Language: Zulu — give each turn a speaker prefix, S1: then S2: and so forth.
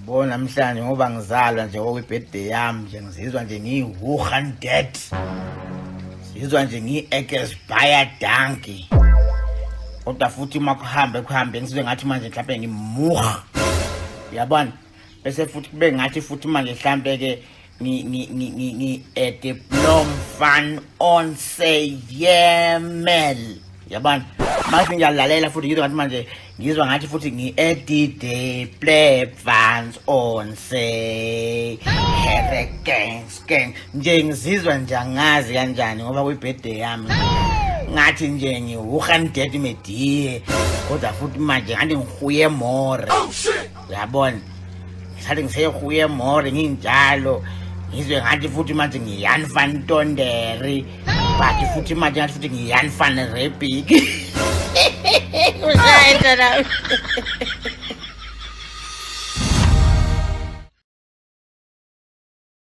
S1: Yabo namhlanje ngoba ngizalwa nje okwi-birthday yami nje ngizizwa nje ngiyi-wuhan dead. Ngizizwa nje ngiyi-ekes buyer donkey. Kodwa futhi uma kuhambe kuhambe ngizwe ngathi manje mhlawumbe ngimuha. Uyabona? Bese futhi kube ngathi futhi manje mhlambe ke ngi diplom van onse yemel. Yabona? Manje ngiyalalela futhi ngizwa ngathi manje ngizwa ngathi futhi ngi-edide play vans onse herekenskeng nje ngizizwa nje angazi kanjani ngoba kwi-birthday yami ngathi nje ngiwuhan dead mediye kodwa futhi manje ngathi ngihuye more. Uyabona, ngisathi ngisehuye more nginjalo ngizwe ngathi futhi manje ngiyan van tonderi but futhi manje ngathi futhi ngiyan van rebik. Ushayela.